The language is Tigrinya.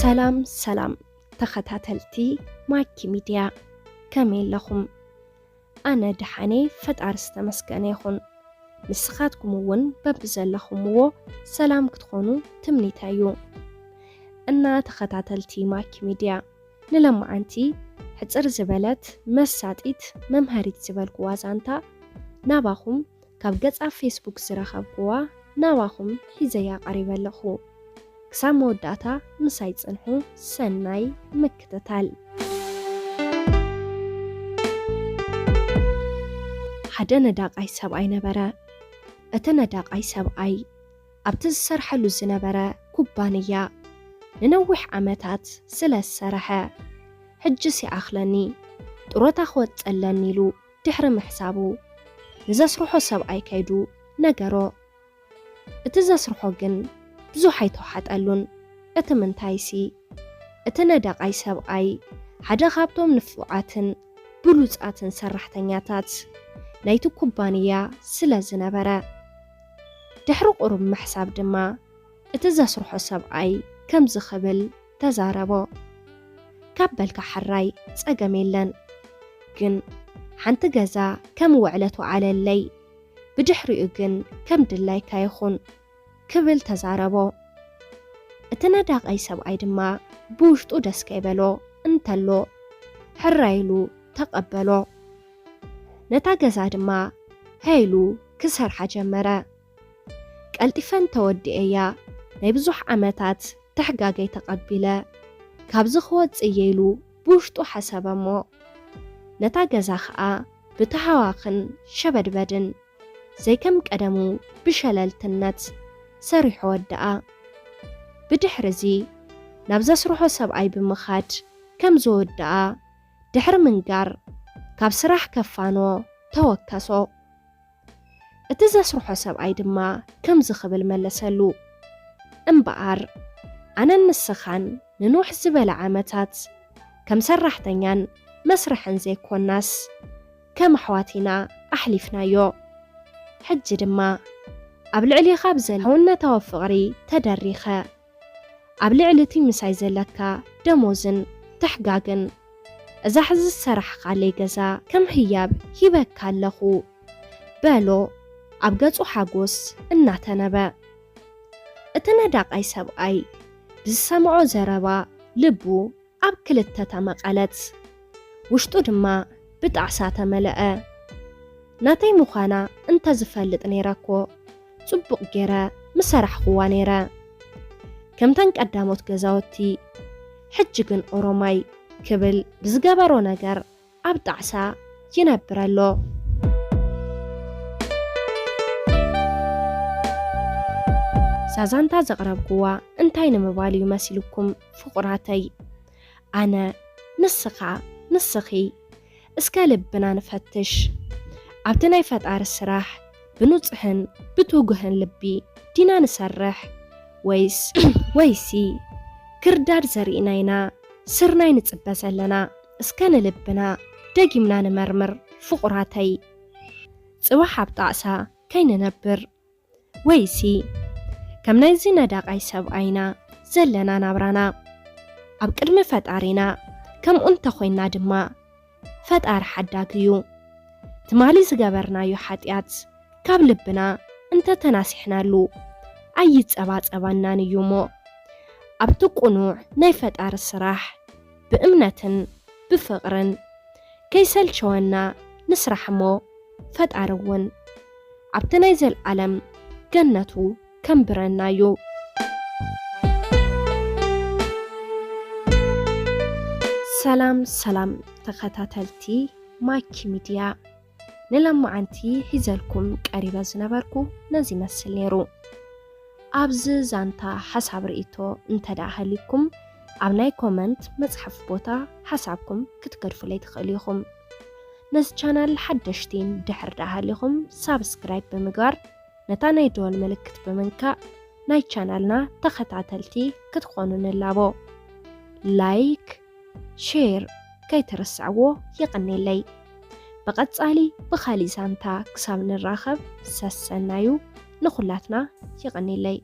ሰላም ሰላም ተኸታተልቲ ማኪ ሚድያ፣ ከመይ ኣለኹም? ኣነ ደሓነ፣ ፈጣሪ ዝተመስገነ ይኹን። ንስኻትኩም እውን በብዘለኹምዎ ሰላም ክትኾኑ ትምኒተይ እዩ። እና ተኸታተልቲ ማኪ ሚድያ፣ ንለማዓንቲ ሕጽር ዝበለት መሳጢት መምሃሪት ዝበልኩዋ ዛንታ ናባኹም ካብ ገጻ ፌስቡክ ዝረኸብኩዋ ናባኹም ሒዘያ ቀሪበ ኣለኹ። ክሳብ መወዳእታ ምሳይ ጽንሑ። ሰናይ ምክትታል። ሓደ ነዳቓይ ሰብኣይ ነበረ። እቲ ነዳቓይ ሰብኣይ ኣብቲ ዝሰርሐሉ ዝነበረ ኩባንያ ንነዊሕ ዓመታት ስለ ዝሰርሐ፣ ሕጅስ ይኣኽለኒ፣ ጡረታ ክወጽእ ኣለኒ ኢሉ ድሕሪ ምሕሳቡ፣ ንዘስርሖ ሰብኣይ ከይዱ ነገሮ። እቲ ዘስርሖ ግን ብዙሕ ኣይተዋሓጠሉን። እቲ ምንታይሲ፣ እቲ ነዳቓይ ሰብኣይ ሓደ ካብቶም ንፉዓትን ብሉጻትን ሰራሕተኛታት ናይቲ ኩባንያ ስለ ዝነበረ፣ ድሕሪ ቁሩብ ምሕሳብ ድማ፣ እቲ ዘስርሖ ሰብኣይ ከምዚ ክብል ተዛረቦ። ካብ በልካ ሕራይ፣ ጸገም የለን። ግን ሓንቲ ገዛ ከም ውዕለት ወዓለለይ፣ ብድሕሪኡ ግን ከም ድላይካ ይኹን፣ ክብል ተዛረቦ። እቲ ነዳቓይ ሰብኣይ ድማ ብውሽጡ ደስ ከይበሎ እንተሎ፣ ሕራይ ኢሉ ተቐበሎ። ነታ ገዛ ድማ ሃይሉ ክሰርሓ ጀመረ። ቀልጢፈ እንተወዲኤያ፣ ናይ ብዙሕ ዓመታት ተሕጋገይ ተቐቢለ፣ ካብዚ ክወጽእ እየ ኢሉ ብውሽጡ ሓሰበ እሞ፣ ነታ ገዛ ኸኣ ብተሃዋኽን ሸበድበድን ዘይከም ቀደሙ ብሸለልትነት ሰሪሑ ወደኣ። ብድሕርዚ ናብ ዘስርሖ ሰብኣይ ብምኻድ ከም ዝወደኣ ድሕሪ ምንጋር፣ ካብ ስራሕ ከፋኖ ተወከሶ። እቲ ዘስርሖ ሰብኣይ ድማ ከምዚ ክብል መለሰሉ፣ እምበኣር ኣነን ንስኻን ንንውሕ ዝበለ ዓመታት ከም ሰራሕተኛን መስርሕን ዘይኮናስ ከም ኣሕዋት ኢና ኣሕሊፍናዮ። ሕጂ ድማ ኣብ ልዕሌኻ ብዘሎ ሕውነታዊ ፍቕሪ ተደሪኸ፣ ኣብ ልዕሊ እቲ ምሳይ ዘለካ ደሞዝን ትሕጋግን፣ እዛ ሕዚ ዝሰራሕኻለይ ገዛ ከም ህያብ ሂበካ ኣለኹ፣ በሎ ኣብ ገጹ ሓጎስ እናተነበ። እቲ ነዳቓይ ሰብኣይ ብዝሰምዖ ዘረባ ልቡ ኣብ ክልተ ተመቐለት፣ ውሽጡ ድማ ብጣዕሳ ተመለአ። ናተይ ምዃና እንተዝፈልጥ ነይረ እኮ፣ ጽቡቕ ገይረ ምሰራሕኽዋ ነይረ። ከምተን ቀዳሞት ገዛውቲ፣ ሕጂ ግን ኦሮማይ ክብል ብዝገበሮ ነገር ኣብ ጣዕሳ ይነብር ኣሎ። እዛ ዛንታ ዘቕረብክዋ እንታይ ንምባል እዩ መሲልኩም ፍቑራተይ? ኣነ፣ ንስኻ፣ ንስኺ፣ እስከ ልብና ንፈትሽ። ኣብቲ ናይ ፈጣሪ ስራሕ ብንጹሕን ብትጉህን ልቢ ዲና ንሰርሕ? ወይስ፣ ወይሲ ክርዳድ ዘሪእና ኢና ስርናይ ንጽበ ዘለና? እስከ ንልብና ደጊምና ንመርምር ፍቑራተይ። ጽባሕ ኣብ ጣዕሳ ከይንነብር። ወይሲ ከም ናይዚ ነዳቓይ ሰብኣይና ዘለና ናብራና ኣብ ቅድሚ ፈጣሪና ከምኡ እንተኾይና ድማ ፈጣሪ ሓዳግ እዩ። ትማሊ ዝገበርናዮ ሓጢኣት ካብ ልብና እንተተናሲሕናሉ ኣይጸባጸባናን እዩ እሞ ኣብቲ ቅኑዕ ናይ ፈጣሪ ስራሕ ብእምነትን ብፍቕርን ከይሰልቸወና ንስራሕ እሞ ፈጣሪ እውን ኣብቲ ናይ ዘልኣለም ገነቱ ከንብረና እዩ። ሰላም ሰላም ተኸታተልቲ ማኪ ሚድያ፣ ንለማዓንቲ ሒዘልኩም ቀሪበ ዝነበርኩ ነዚ ይመስል ነይሩ። ኣብዚ ዛንታ ሓሳብ ርእይቶ እንተ ደኣ ሃልይኩም፣ ኣብ ናይ ኮመንት መጽሓፍ ቦታ ሓሳብኩም ክትገድፉለይ ትኽእሉ ኢኹም። ነዚ ቻናል ሓደሽቲ ድሕር ደኣ ሃሊኹም፣ ሳብስክራይብ ብምግባር ነታ ናይ ደወል ምልክት ብምንካእ ናይ ቻናልና ተኸታተልቲ ክትኾኑ ንላቦ። ላይክ፣ ሼር ከይትርስዕዎ። የቐኔለይ። ብቐጻሊ ብኻሊእ ዛንታ ክሳብ ንራኸብ ሰሰናዩ ንኹላትና። የቐኔለይ።